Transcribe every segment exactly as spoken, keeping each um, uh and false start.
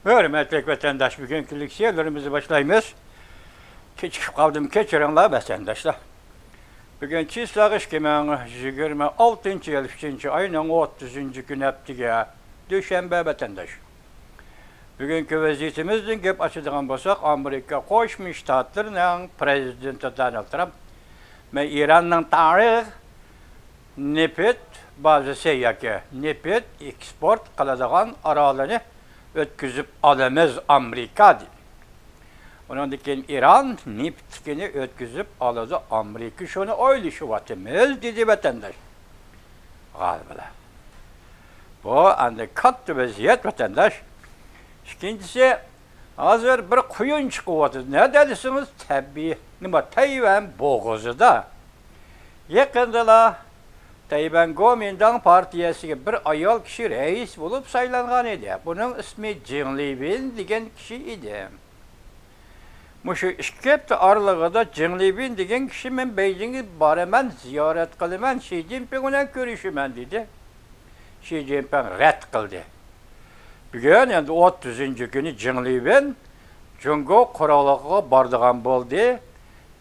ھۆرمەتلىك ۋەتەنداش، بۈگۈنكى لېكسىيەلىرىمىزنى باشلايمىز. كېچىكىپ قالدىم، كەچۈرۈڭلار ۋەتەنداشلار. بۈگۈن چىسلاغ ئىككى مىڭ يىگىرمە ئالتىنچى يىل ئۈچىنچى ئاينىڭ ئوتتۇزىنچى كۈنى، ھەپتىگە، دۈشەنبە ۋەتەنداش. بۈگۈنكى ۋەزىيىتىمىزدىن گەپ ئاچىدىغان بولساق، ئامېرىكا قوشما شتاتلىرىنىڭ پىرېزىدېنتى دونالد ترامپ، مەن ئىراننىڭ تارىخ نېفىت بازىسى ياكى نېفىت ئېكسپورت قىلىدىغان ئارالىنى ئۆتكۈزۈپ ئالىمىز ئامېرىكا، دېدى. ئۇنىڭدىن كېيىن ئىران نېفىتنى ئۆتكۈزۈپ ئالىدۇ، ئامېرىكا شۇنى ئويلىشىۋاتىمىز، دېدى ۋەتەنداش. غالىبلا. بۇ ئەمدى كاتتا ۋەزىيەت ۋەتەنداش. ئىككىنچىسى، ھازىر بىر قۇيۇن چىقىۋاتىدۇ. نەدە دېسىڭىز، تەبىئىي، نېمە، تەيۋەن بوغۇزىدا. يېقىندىلا تەيۋەن گومىنداڭ پارتىيەسىگە بىر ئايال كىشى رەئىس بولۇپ سايلانغان ئىدى. بۇنىڭ ئىسمى جېڭ لىۋېن دېگەن كىشى ئىدى. مۇشۇ ئىككى ھەپتە ئارىلىقىدا جېڭ لىۋېن دېگەن كىشى، مەن بېيجىڭغا بارىمەن، زىيارەت قىلىمەن، شى جىنپىڭ بىلەن كۆرۈشىمەن، دېدى. شى جىنپىڭ رەت قىلدى. بۈگۈن ئەمدى ئوتتۇزىنچى كۈنى جېڭ لىۋېن جۇڭگو قۇرۇقلۇقىغا بارىدىغان بولدى.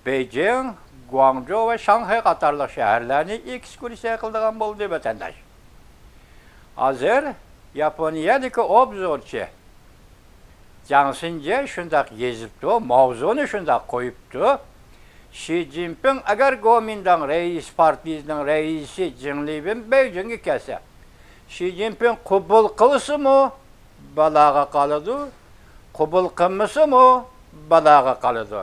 بېيجىڭ، گۇاڭجۇ ۋە شاڭخەي قاتارلىق شەھەرلەرنى ئېكسكۇرسىيە قىلىدىغان بولدى، ۋەتەنداش. ھازىر ياپونىيەدىكى ئوبزورچى جاڭ سىنجې شۇنداق يېزىپتۇ، ماۋزۇنى شۇنداق قويۇپتۇ. شى جىنپىڭ ئەگەر گومىنداڭ رەئىس پارتىيىسىنىڭ رەئىسى جېڭ لىۋېن بېيجىڭغا كەلسە، شى جىنپىڭ قوبۇل قىلسىمۇ بالاغا قالىدۇ، قوبۇل قىلمىسىمۇ بالاغا قالىدۇ.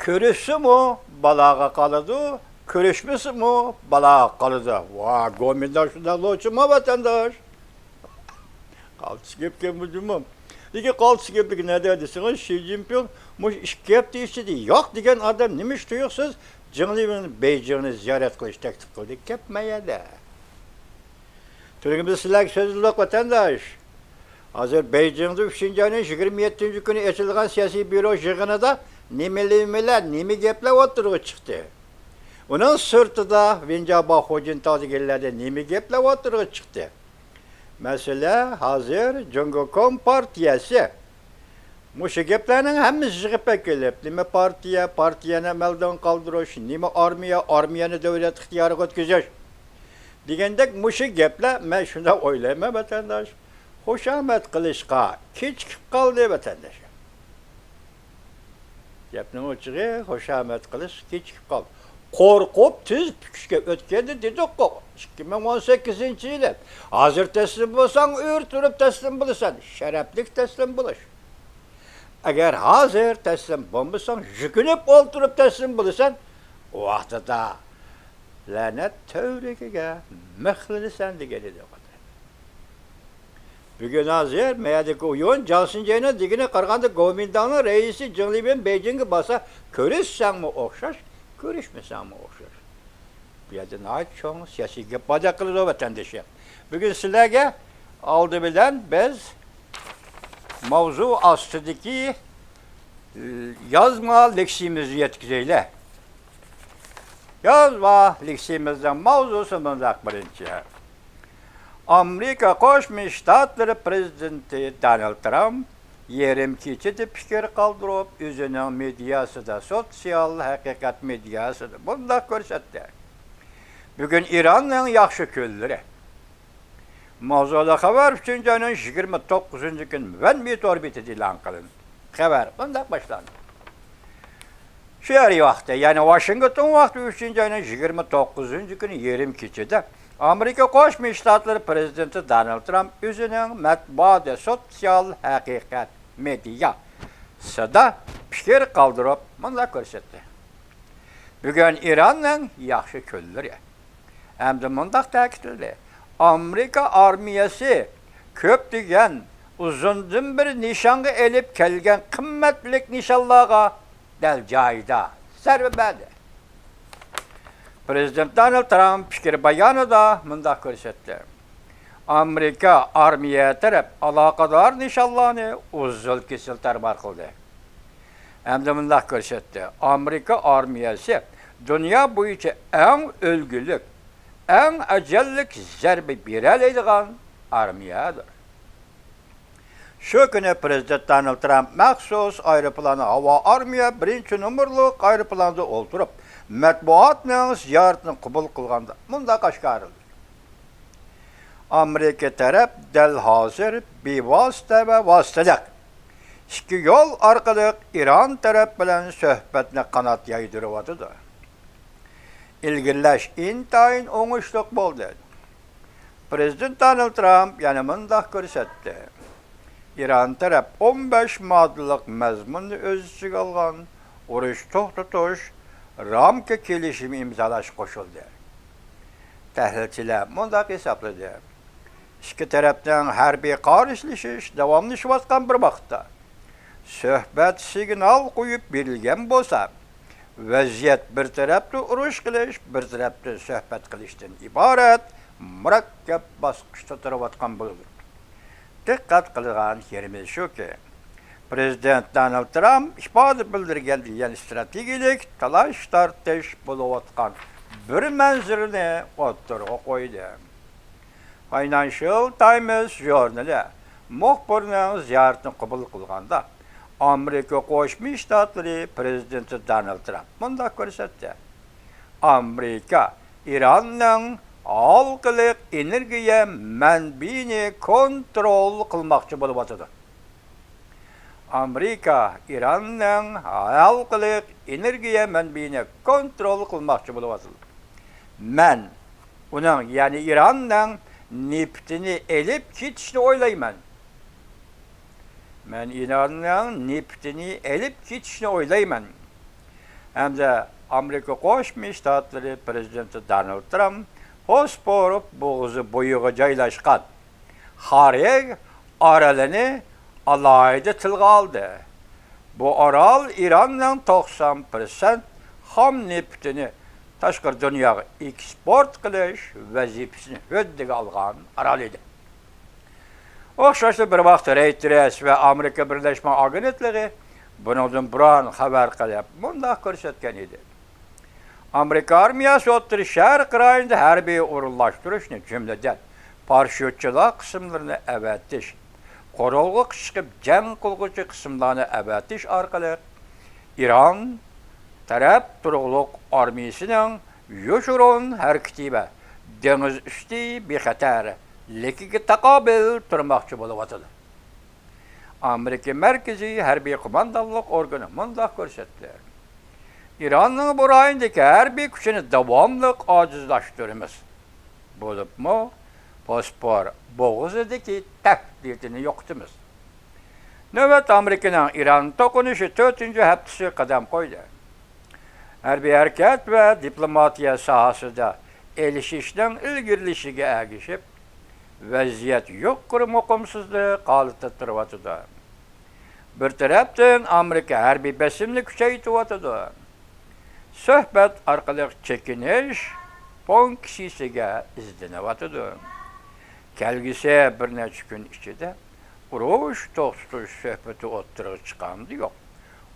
كۆرۈشسىمۇ بالاغا قالىدۇ، كۆرۈشمىسىمۇ بالاغا قالىدۇ. ۋا، گومىنداڭ شۇنداق لوچىما، ۋەتەنداش؟ قالتىس گەپكەن بۇ جۇمۇ. لېكىن قالتىس گەپلىك نەدە دېسىڭىز، شى جىنپىڭ مۇشۇ ئىككى ھەپتە ئىچىدە ياق دېگەن ئادەم نېمىش تۇيۇقسىز جېڭ لىۋېننى بېيجىڭنى زىيارەت قىلىش تەكلىپ قىلدى. گەپ ما يەردە. تۈنۈگۈن بىز سىلەرگە سۆزلىدۇق، ۋەتەنداش. ھازىر بېيجىڭدا ئۈچىنچى ئاينىڭ يىگىرمە يەتتىنچى كۈنى ئېچىلغان سىياسىي بيۇرو يىغىنىدا نېمىلەر، نېمە گەپلەر ئوتتۇرىغا چىقتى؟ ئۇنىڭ سىرتىدا ۋېنجابا خۇجىنتاۋ دېگەنلەردە نېمە گەپلەر ئوتتۇرىغا چىقتى؟ مەسىلە، ھازىر جۇڭگو كومپارتىيەسى مۇشۇ گەپلەرنىڭ ھەممىسى يىغىپ ئەكېلىپ، نېمە پارتىيە، پارتىيەنى ئەمەلدىن قالدۇرۇش، نېمە ئارمىيە، ئارمىيەنى دۆلەت ئىختىيارىغا ئۆتكۈزۈش دېگەندەك مۇشۇ گەپلەر، مەن شۇنداق ئويلايمەن، ۋەتەنداش، خۇشامەت قىلىشقا كېچىكىپ قالدى، ۋەتەنداش. گەپنىڭ ئوچۇقى، خۇشامەت قىلىش كېچىكىپ قالدى. قورقۇپ تېز پۈكۈشكە ئۆتكەندە دېدۇققۇ، ئىككى مىڭ ئون سەككىزىنچى يىلى، ھازىر تەسلىم بولساڭ ئۆر تۇرۇپ تەسلىم بولىسەن، شەرەپلىك تەسلىم بولۇش. ئەگەر ھازىر تەسلىم بولمىساڭ، يۈكۈنۈپ ئولتۇرۇپ تەسلىم بولىسەن، ۋاقتىدا لەنەت تۈۋرۈكىگە مىخلىنىسەن، دېگەن ئىدى. بۈگۈن ھازىر مەيەردىكى ئويۇن، جاڭ سىنجەينىڭ دېگىنىگە قارىغاندا، گومىنداڭنىڭ رەئىسى جېڭ لىۋېن بېيجىڭغا بارسا، كۆرۈشسەڭمۇ ئوخشاش، كۆرۈشمىسەڭمۇ ئوخشاش. بۇ يەردە ناھايىتى چوڭ سىياسىي گەپ باردەك قىلىدۇ، ۋەتەندىشىم. بۈگۈن سىلەرگە ئالدى بىلەن بىز ماۋزۇ ئاستىدىكى يازما لېكسىيىمىزنى يەتكۈزەيلى. يازما لېكسىيىمىزنىڭ ماۋزۇسى مۇنداق، بىرىنچى، ئامېرىكا قوشما شتاتلىرى پىرېزىدېنتى دونالد ترامپ يېرىم كېچىدە پىكىر قالدۇرۇپ، ئۆزىنىڭ مېدىياسىدا، سوتسىيال ھەقىقەت مېدىياسىدا مۇنداق كۆرسەتتى: بۈگۈن ئىراننىڭ ياخشى كۈنلىرى. ماۋزۇلۇق خەۋەر ئۈچىنچى ئاينىڭ يىگىرمە توققۇزىنچى كۈنى ۋەنبى تور بېتىدە ئېلان قىلىندى. خەۋەر مۇنداق باشلاندى. شۇ يەر ۋاقتى، يەنى ۋاشىنگتون ۋاقتى ئۈچىنچى ئاينىڭ يىگىرمە توققۇزىنچى كۈنى يېرىم كېچىدە ئامېرىكا قوشما شتاتلىرى پىرېزىدېنتى دونالد ترامپ ئۆزىنىڭ مەتبۇئاتى سوتسىيال ھەقىقەت مېدىياسىدا پىكىر قالدۇرۇپ مۇنداق كۆرسەتتى: بۈگۈن ئىراننىڭ ياخشى كۈنلىرى. ھەمدە مۇنداق تەكىتلىدى: ئامېرىكا ئارمىيەسى كۆپلىگەن ئۇزۇندىن بېرى نىشانغا ئېلىپ كەلگەن قىممەتلىك نىشانلارغا دەل جايىدا زەربە بەردى. پىرېزىدېنت دونالد ترامپ پىكىر بايانىدا مۇنداق كۆرسەتتى: ئامېرىكا ئارمىيە تەرەپ ئالاقىدار نىشانلارنى ئۇزۇل كېسىل تەرمار قىلدى. ھەمدە مۇنداق كۆرسەتتى: ئامېرىكا ئارمىيەسى دۇنيا بويىچە ئەڭ ئۈلگىلىك، ئەڭ ئەجەللىك زەربە بېرەلەيدىغان ئارمىيەدۇر. شۇ كۈنى پىرېزىدېنت دونالد ترامپ مەخسۇس ئايروپىلاندا، ھاۋا ئارمىيە بىرىنچى نومۇرلۇق ئايروپىلاندا ئولتۇرۇپ، مەتبۇئاتنىڭ زىيارىتىنى قوبۇل قىلغاندا مۇنداق ئاشكارىلىدى: ئامېرىكا تەرەپ دەل ھازىر بىۋاسىتە ۋە ۋاسىتىلىق ئىككى يول ئارقىلىق ئىران تەرەپ بىلەن سۆھبەتنى قانات يايدۇرۇۋاتىدۇ. ئىلگىرىلەش ئىنتايىن ئوڭۇشلۇق بولدى. پىرېزىدېنت دونالد ترامپ يەنە مۇنداق كۆرسەتتى: ئىران تەرەپ ئون بەش ماددىلىق مەزمۇننى ئۆز ئىچىگە ئالغان ئۇرۇش توختىتىش رامكا كېلىشىمى ئىمزالاشقا قوشۇلدى. تەھلىلچىلەر مۇنداق ھېسابلىدى: ئىككى تەرەپنىڭ ھەربىي قارشىلىشىش داۋاملىشىۋاتقان بىر ۋاقىتتا، سۆھبەت سىگنال قويۇپ بېرىلگەن بولسا، ۋەزىيەت بىر تەرەپتە ئۇرۇش قىلىش، بىر تەرەپتە سۆھبەت قىلىشتىن ئىبارەت مۇرەككەپ باسقۇچتا تۇرۇۋاتقان بولىدۇ. دىققەت قىلىدىغان يېرىمىز شۇكى، پىرېزىدېنت دونالد ترامپ ئىپادە بىلدۈرگەندىن يەنە ئىستراتېگىيەلىك تالاش-تارتىش بولۇۋاتقان بىر مەنزىرىنى ئوتتۇرىغا قويدى. فاينانشال تايمز ژۇرنىلى مۇخبىرنىڭ زىيارىتىنى قوبۇل قىلغاندا، ئامېرىكا قوشما شتاتلىرى پىرېزىدېنتى دونالد ترامپ مۇنداق كۆرسەتتى: ئامېرىكا ئىراننىڭ ھالقىلىق ئېنېرگىيە مەنبىيىنى كونترول قىلماقچى بولۇۋاتىدۇ. ئامېرىكا ئىراننىڭ ھالقىلىق ئېنېرگىيە مەنبىيىنى كونترول قىلماقچى بولۇۋاتىدۇ. مەن ئۇنىڭ، يەنى ئىراننىڭ نېفىتىنى ئېلىپ كېتىشنى ئويلايمەن. مەن ئىراننىڭ نېفىتىنى ئېلىپ كېتىشنى ئويلايمەن. ھەمدە ئامېرىكا قوشما شتاتلىرى پىرېزىدېنتى دونالد ترامپ بوسپور بوغۇزى بويىغا جايلاشقان خارەي ئارىلىنى ئالاھىدە تىلغا ئالدى. بۇ ئارال ئىراننىڭ توقسان پىرسەنت خام نېفىتىنى تاشقىرى دۇنياغا ئېكسپورت قىلىش ۋەزىپىسىنى ھۆددىگە ئالغان ئارال ئىدى. ئوخشاشلا بىر ۋاقىتتا رەيتېرس ۋە ئامېرىكا بىرلەشمە ئاگېنتلىقى بۇنىڭدىن بۇرۇن خەۋەر قىلىپ مۇنداق كۆرسەتكەن ئىدى: ئامېرىكا ئارمىيەسى ئوتتۇرا شەرق رايونىدا ھەربىي ئورۇنلاشتۇرۇشنى، جۈملىدىن پاراشيۇتچىلار قىسىملىرىنى ئەۋەتىش، قورالغا چىقىپ جەڭ قىلغۇچى قىسىملارنى ئەۋەتىش ئارقىلىق ئىران تەرەپ تۇرۇقلۇق ئارمىيىسىنىڭ يوشۇرۇن ھەرىكىتى ۋە دېڭىز ئۈستى بىخەتەرلىكىگە تاقابىل تۇرماقچى بولۇۋاتىدۇ. ئامېرىكا مەركىزىي ھەربىي قوماندانلىق ئورگىنى مۇنداق كۆرسەتتى: ئىراننىڭ بۇ رايوندىكى ھەربىي كۈچىنى داۋاملىق ئاجىزلاشتۇرىمىز. بولۇپمۇ بوسپور بوغۇزىدىكى تەھدىتىنى يوقىتىمىز. نۆۋەتتە ئامېرىكىنىڭ ئىران توقۇنۇشى تۆتىنچى ھەپتىسىگە قەدەم قويدى. ھەربىي ھەرىكەت ۋە دىپلوماتىيە ساھەسىدە ئېلىشىشنىڭ ئىلگىرىلىشىگە ئەگىشىپ، ۋەزىيەت يۇقىرى مۇقىمسىزلىق ھالىتىدە تۇرۇۋاتىدۇ. بىر تەرەپتىن ئامېرىكا ھەربىي بېسىمنى كۈچەيتىۋاتىدۇ. سۆھبەت ئارقىلىق چېكىنىش پونكسىيىسىگە ئىزدىنىۋاتىدۇ. كەلگۈسى بىر نەچچە كۈن ئىچىدە ئۇرۇش توختىتىش سۆھبىتى ئوتتۇرىغا چىقامدۇ يوق،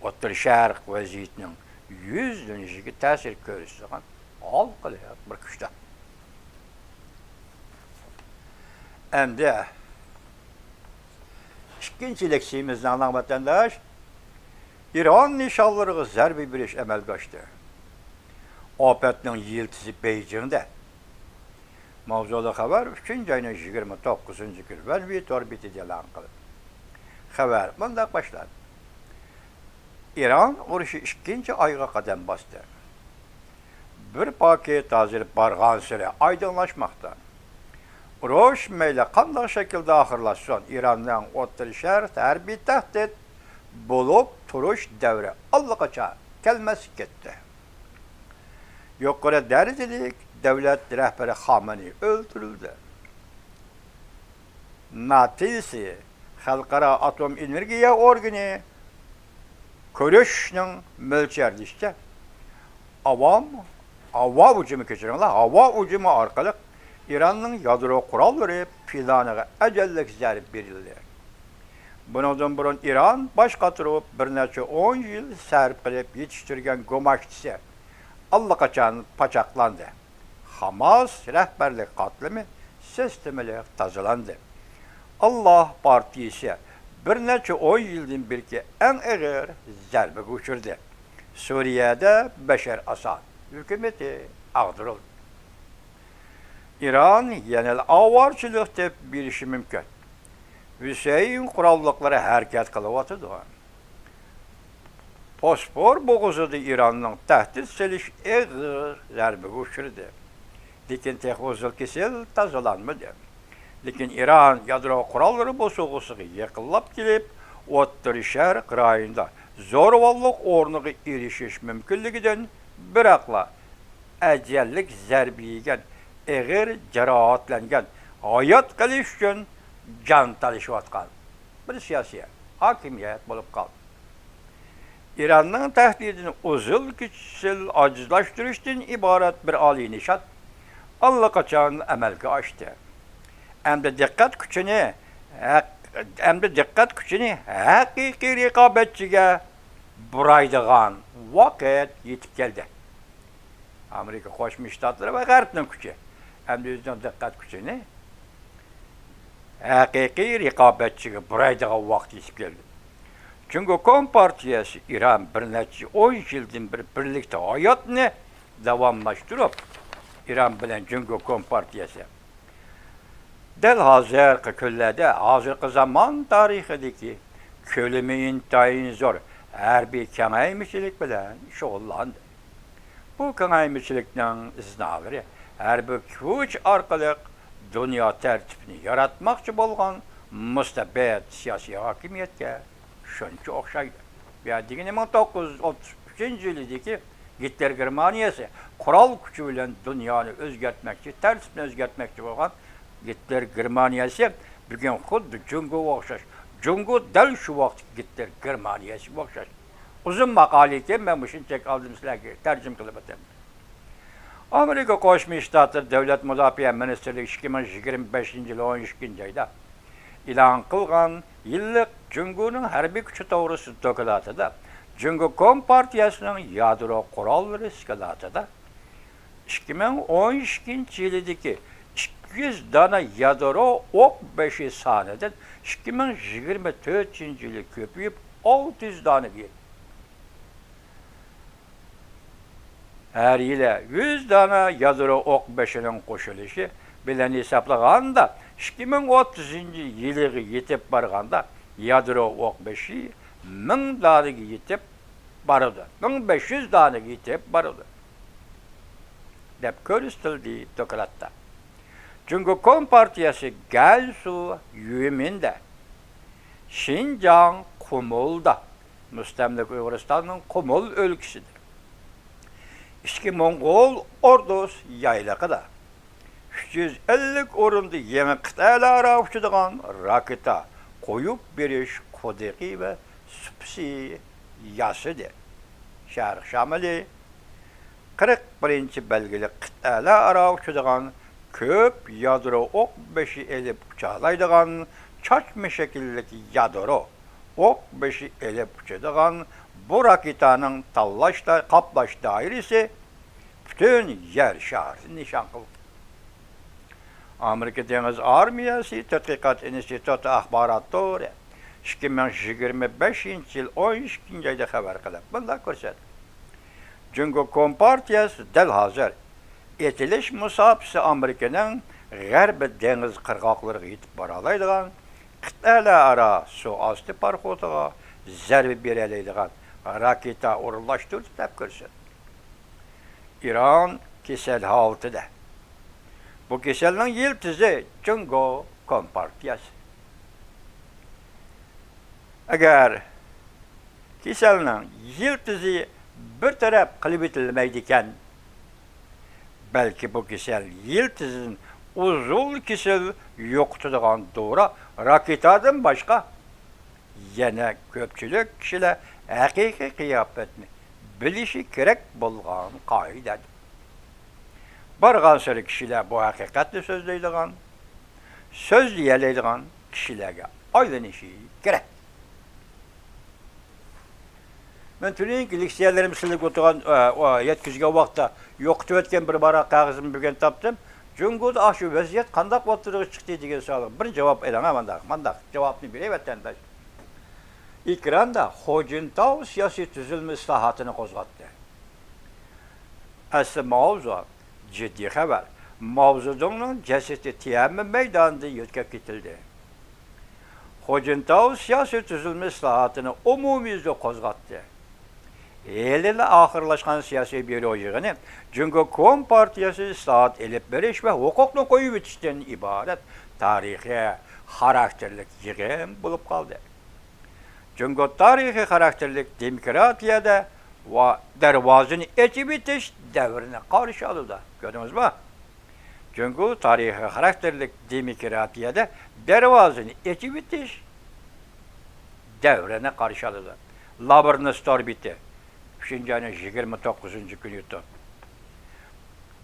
ئوتتۇرا شەرق ۋەزىيىتىنىڭ يۈزلىنىشىگە تەسىر كۆرسىتىدىغان ھالقىلىق بىر كۈچتۇر. ئەمدى ئىككىنچى لېكسىيىمىزنى ئاڭلاڭ، ۋەتەنداش. ئىران نىشانلىرىغا زەربە بېرىش ئەمەلگە ئاشتى. ئاپەتنىڭ يىلتىزى بېيجىڭدە. ماۋزۇلۇق خەۋەر ئۈچىنچى ئاينىڭ يىگىرمە توققۇزىنچى كۈنى ۋەنۋى تور بېتىدە ئېلان قىلىندى. خەۋەر مۇنداق باشلاندى: ئىران ئۇرۇشى ئىككىنچى ئايغا قەدەم باستى. بىر پاكىت ھازىر بارغانسېرى ئايدىڭلاشماقتا. ئۇرۇش مەيلى قانداق شەكىلدە ئاخىرلاشسۇن، ئىراننىڭ ئوتتۇرا شەرقتە ھەربىي تەھدىت بولۇپ تۇرۇش دەۋرى ئاللىقاچان كەلمەسكە كەتتى. يۇقىرى دەرىجىلىك دۆلەت رەھبىرى خامنېئى ئۆلتۈرۈلدى. ناتىسى خەلقئارا ئاتوم ئېنېرگىيە ئورگىنى كۆرۈشۈشنىڭ مۆلچەرلىشىچە، ئاۋام، ھاۋا ھۇجۇمى، كەچۈرۈڭلار، ھاۋا ھۇجۇمى ئارقىلىق ئىراننىڭ يادرو قوراللىرى پىلانىغا ئەجەللىك زەربە بېرىلدى. بۇنىڭدىن بۇرۇن ئىران باش قاتۇرۇپ بىر نەچچە ئون يىل سەرپ قىلىپ يېتىشتۈرگەن گۇماشتىسى ئاللىقاچان پاچاقلاندى. خاماس رەھبەرلىك قاتلىمى سىستېمىلىق تازىلاندى. ئاللاھ پارتىيىسى بىر نەچچە ئون يىلدىن بېرىكى ئەڭ ئېغىر زەربىگە ئۇچرىدى. سۈرىيەدە بەشەر ئاساد ھۆكۈمىتى ئاغدۇرۇلدى. ئىران يەنىلا ئاۋارىچىلىك دەپ بېرىشى مۇمكىن. ھۈسەيىن قوراللىقلىرى ھەرىكەت قىلىۋاتىدۇ. بوسپور بوغۇزىدا ئىراننىڭ تەھدىت سېلىش ئېغىر زەربىگە ئۇچرىدى. لېكىن تېخى ئۇزۇل كېسەل تازىلانمىدى. لېكىن ئىران يادرو قوراللىرى بوسۇغىسىغا يېقىنلاپ كېلىپ، ئوتتۇرا شەرق رايونىدا زورىۋاللىق ئورنىغا ئېرىشىش مۇمكىنلىكىدىن بىراقلا ئەجەللىك زەربە يېگەن، ئېغىر جاراھەتلەنگەن، ھايات قېلىش ئۈچۈن جان تالىشىۋاتقان بىر سىياسىي ھاكىمىيەت بولۇپ قالدى. ئىراننىڭ تەھدىتىنى ئۇزۇل كېسەل ئاجىزلاشتۇرۇشتىن ئىبارەت بىر ئالىي نىشان ئاللىقاچان ئەمەلگە ئاشتى. ئەمدى دىققەت كۈچىنى ھەق-، ئەمدى دىققەت كۈچىنى ھەقىقىي رىقابەتچىگە بۇرايدىغان ۋاقىت يېتىپ كەلدى. ئامېرىكا قوشما شتاتلىرى ۋە غەربنىڭ كۈچى ئەمدى ئۆزىنىڭ دىققەت كۈچىنى ھەقىقىي رىقابەتچىگە بۇرايدىغان ۋاقىت يېتىپ كەلدى. جۇڭگو كومپارتىيەسى ئىران بىر نەچچە ئون يىلدىن بېرى بىرلىكتە ھاياتنى داۋاملاشتۇرۇپ، ئىران بىلەن جۇڭگو كومپارتىيەسى دەل ھازىرقى كۈنلەردە ھازىرقى زامان تارىخىدىكى كۆلىمى ئىنتايىن زور ھەربىي كېڭەيمىچىلىك بىلەن شۇغۇللاندى. بۇ كېڭەيمىچىلىكنىڭ ئىزنالىرى ھەربىي كۈچ ئارقىلىق دۇنيا تەرتىپىنى ياراتماقچى بولغان مۇستەبىت سىياسىي ھاكىمىيەتكە شۇنچە ئوخشايدۇ. بۇ يەردىكى مىڭ توققۇز يۈز ئوتتۇز ئۈچىنچى يىلىدىكى گىتلېر گېرمانىيەسى قورال كۈچى بىلەن دۇنيانى ئۆزگەرتمەكچى، تەرتىپنى ئۆزگەرتمەكچى بولغان گىتلېر گېرمانىيەسى بۈگۈن خۇددى جۇڭگوغا ئوخشاش، جۇڭگو دەل شۇ ۋاقىتتىكى گىتلېر گېرمانىيەسىگە ئوخشاش. ئۇزۇن ماقالە ئىكەن، مەن مۇشۇنچىلىك ئالدىم سىلەرگە تەرجىمە قىلىۋاتىمەن. ئامېرىكا قوشما شتاتلىرى دۆلەت مۇداپىئە مىنىستىرلىكى ئىككى مىڭ يىگىرمە بەشىنچى يىل ئون ئىككىنچى ئايدا ئېلان قىلغان يىللىق جۇڭگونىڭ ھەربىي كۈچى توغرىسىدا دوكلاتىدا جۇڭگو كومپارتىيەسىنىڭ يادرو قوراللىرى سكىلاتىدا ئىككى مىڭ ئون ئىككىنچى يىلىدىكى ئىككى يۈز دانە يادرو ئوق بېشى سانىدىن ئىككى مىڭ يىگىرمە تۆتىنچى يىلى كۆپىيىپ، ئالتە يۈز دانىگە يەتتى. ھەر يىلى يۈز دانە يادرو ئوق بېشىنىڭ قوشۇلۇشى بىلەن ھېسابلىغاندا، ئىككى مىڭ ئوتتۇزىنچى يىلىغا يېتىپ بارغاندا، يادرو ئوق بېشى مىڭ دانىگە يېتىپ بارىدۇ، مىڭ بەش يۈز دانىگە يېتىپ بارىدۇ، دەپ كۆرسىتىلدى دوكلاتتا. جۇڭگو كومپارتىيەسى گەنسۇ يۈمىندە، شىنجاڭ قۇمۇلدا، مۇستەملىكە ئۇيغۇرىستاننىڭ قۇمۇل ئۆلكىسىدە، ئىچكى موڭغۇل ئوردۇس يايلىقىدا، ئۈچ يۈز ئەللىك ئورۇندا يېڭى قىتئەلەرئارا ئۇچىدىغان راكېتا قويۇپ بېرىش قودىقى ۋە سۇپىسى ياسىدى. شەرق شامىلى قىرىق بىرىنچى بەلگىلىك قىتئەلەرئارا ئۇچىدىغان كۆپ يادرو ئوق بېشى ئېلىپ ئۇچالايدىغان چاچما شەكىللىك يادرو ئوق بېشى ئېلىپ ئۇچىدىغان بۇ راكېتانىڭ تاللاش دا-، قاپلاش دائىرىسى پۈتۈن يەر شارىنى نىشان قىلغان. ئامېرىكا دېڭىز ئارمىيەسى تەتقىقات ئىنستىتۇتى ئاخبارات تورى ئىككى مىڭ يىگىرمە بەشىنچى يىل ئون ئىككىنچى ئايدا خەۋەر قىلىپ، مۇنداق كۆرسەتتى. جۇڭگو كومپارتىيەسى دەل ھازىر ئېتىلىش مۇساپىسى ئامېرىكىنىڭ غەربىي دېڭىز قىرغاقلىرىغا يېتىپ بارالايدىغان قىتئەلەرئارا سۇ ئاستى پاراخوتىغا زەربە بېرەلەيدىغان راكېتا ئورۇنلاشتۇردى، دەپ كۆرسەتتى. ئىران كېسەل ھالىتىدە. بۇ كېسەلنىڭ يىلتىزى جۇڭگو كومپارتىيەسى. ئەگەر كېسەلنىڭ يىلتىزى بىر تەرەپ قىلىۋېتىلمەيدىكەن، بەلكى بۇ كېسەل يىلتىزىدىن ئۇزۇل كېسەل يوقىتىدىغان دورا راكېتادىن باشقا يەنە كۆپچىلىك كىشىلەر ھەقىقىي قىياپەتنى بىلىشى كېرەك بولغان قائىدىدۇر. بارغانسېرى كىشىلەر بۇ ھەقىقەتنى سۆزلەيدىغان، سۆزلىيەلەيدىغان كىشىلەرگە ئايلىنىشى كېرەك. مەن تۈنۈگۈنكى لېكسىيەلىرىم سىلىگە ئوتۇرغان، ئە، ئە، يەتكۈزگەن ۋاقىتتا يوقىتىۋەتكەن بىر ۋاراق قەغىزىمنى بۈگۈن تاپتىم. جۇڭگودا ئاشۇ ۋەزىيەت قانداق ئوتتۇرىغا چىقتى دېگەن سوئالغا بىر جاۋاب ئېلىڭ، ھە، مانداق، مانداق جاۋابنى بېرەي، ۋەتەنداش. ئېكراندا خۇجىنتاۋ سىياسىي تۈزۈلمە ئىسلاھاتىنى قوزغاتتى. ئەسلى ماۋزۇ جىددىي خەۋەر. ماۋزېدۇڭنىڭ جەسىتى تيەنئەنمېن مەيدانىدا يۆتكەپ كېتىلدى. خۇجىنتاۋ سىياسىي تۈزۈلمە ئىسلاھاتىنى ئومۇميۈزلۈك قوزغاتتى. ھېلىلا ئاخىرلاشقان سىياسىي بيۇرو يىغىنى جۇڭگو كومپارتىيەسى ئىسلاھات ئېلىپ بېرىش ۋە ھوقۇقنى قويۇۋېتىشتىن ئىبارەت تارىخىي خاراكتېرلىك يىغىن بولۇپ قالدى. جۇڭگو تارىخىي خاراكتېرلىك دېموكراتىيەدە ۋە دەرۋازىنى ئېچىۋېتىش دەۋرىنى قارشى ئالىدۇ. كۆردىڭىزمۇ؟ جۇڭگو تارىخىي خاراكتېرلىك دېموكراتىيەدە دەرۋازىنى ئېچىۋېتىش دەۋرىنى قارشى ئالىدۇ. لابرنس تور بېتى، ئۈچىنچى ئاينىڭ يىگىرمە توققۇزىنچى كۈنى يۇتۇپ.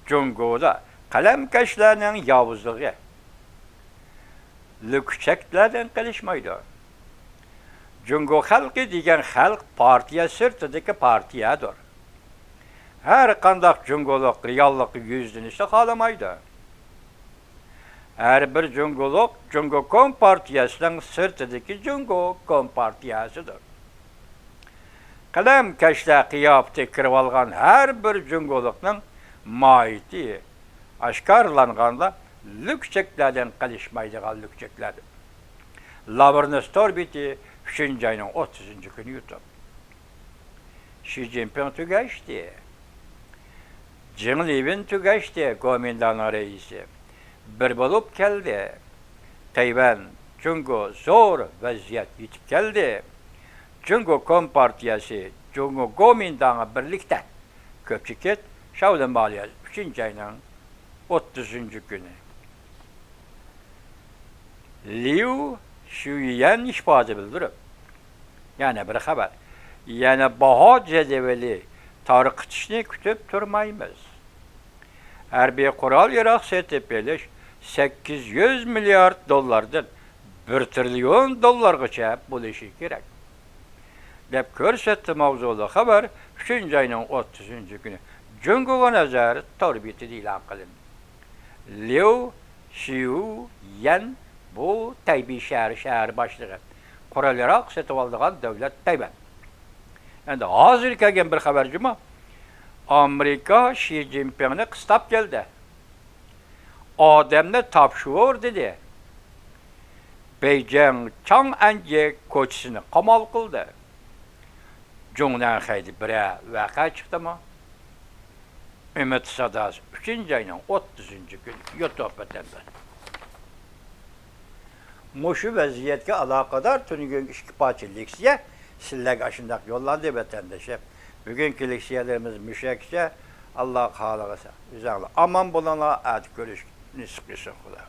جۇڭگودا قەلەمكەشلەرنىڭ ياۋۇزلۇقى لۈكچەكلەردىن قېلىشمايدۇ. جۇڭگو خەلقى دېگەن خەلق پارتىيە سىرتىدىكى پارتىيەدۇر. ھەر قانداق جۇڭگولۇق رېئاللىققا يۈزلىنىشنى خالىمايدۇ. ھەر بىر جۇڭگولۇق جۇڭگو كومپارتىيەسىنىڭ سىرتىدىكى جۇڭگو كومپارتىيەسىدۇر. قەلەمكەشلەر قىياپىتىگە كىرىۋالغان ھەر بىر جۇڭگولۇقنىڭ ماھىيىتى ئاشكارىلانغاندا، لۈكچەكلەردىن قېلىشمايدىغان لۈكچەكلەردۇر. لابرنس تور بېتى، ئۈچىنچى ئاينىڭ ئوتتۇزىنچى كۈنى يۇتۇپ. شى جىنپىڭ تۈگەشتى. جېڭ لىۋېن تۈگەشتى، گومىنداڭنىڭ رەئىسى. بىر بولۇپ كەلدى. تەيۋەن، جۇڭگو زور ۋەزىيەت يېتىپ كەلدى. جۇڭگو كومپارتىيەسى، جۇڭگو گومىنداڭى بىرلىكتە. كۆپچىكىت، شاۋلىن مالىيە، ئۈچىنچى ئاينىڭ ئوتتۇزىنچى كۈنى. ليۇ شۈييەن ئىپادە بىلدۈرۈپ، يەنە بىر خەۋەر، يەنە باھا جەدۋىلى تارقىتىشنى كۈتۈپ تۇرمايمىز. ھەربىي قورال-ياراغ سېتىپ ئېلىش سەككىز يۈز مىليارد دوللاردىن بىر تىرىليون دوللارغىچە بولۇشى كېرەك، دەپ كۆرسەتتى ماۋزۇلۇق خەۋەر ئۈچىنچى ئاينىڭ ئوتتۇزىنچى كۈنى جۇڭگوغا نەزەر تور بېتىدە ئېلان قىلىندى. ليۇ شىيۇيەن، بۇ تەيبېي شەھىرى شەھەر باشلىقى، قورال-ياراغ سېتىۋالىدىغان دۆلەت تەيۋەن. ئەمدى ھازىر كەلگەن بىر خەۋەر جۇمۇ، ئامېرىكا شى جىنپىڭنى قىستاپ كەلدى. ئادەمنى تاپشۇر دېدى. بېيجىڭ چاڭئەنجى كوچىسىنى قامال قىلدى. جۇڭنەنخەيدە بىرەر ۋەقە چىقتىمۇ؟ ئۈمىد ساداسى، ئۈچىنچى ئاينىڭ ئوتتۇزىنچى كۈنى يۇتۇپ ۋەتەنداش. مۇشۇ ۋەزىيەتكە ئالاقىدار تۈنۈگۈنكى ئىككى پارچە لېكسىيە سىلەرگە ئاشۇنداق يوللاندى، ۋەتەنداشلار. بۈگۈنكى لېكسىيەلىرىمىز مۇشۇ يەرگىچە. ئاللا خالىغىسا، ئۆزۈڭلار ئامان بولۇڭلار، ئەتە كۆرۈشكە نېسىپ قىلسۇن خۇدا.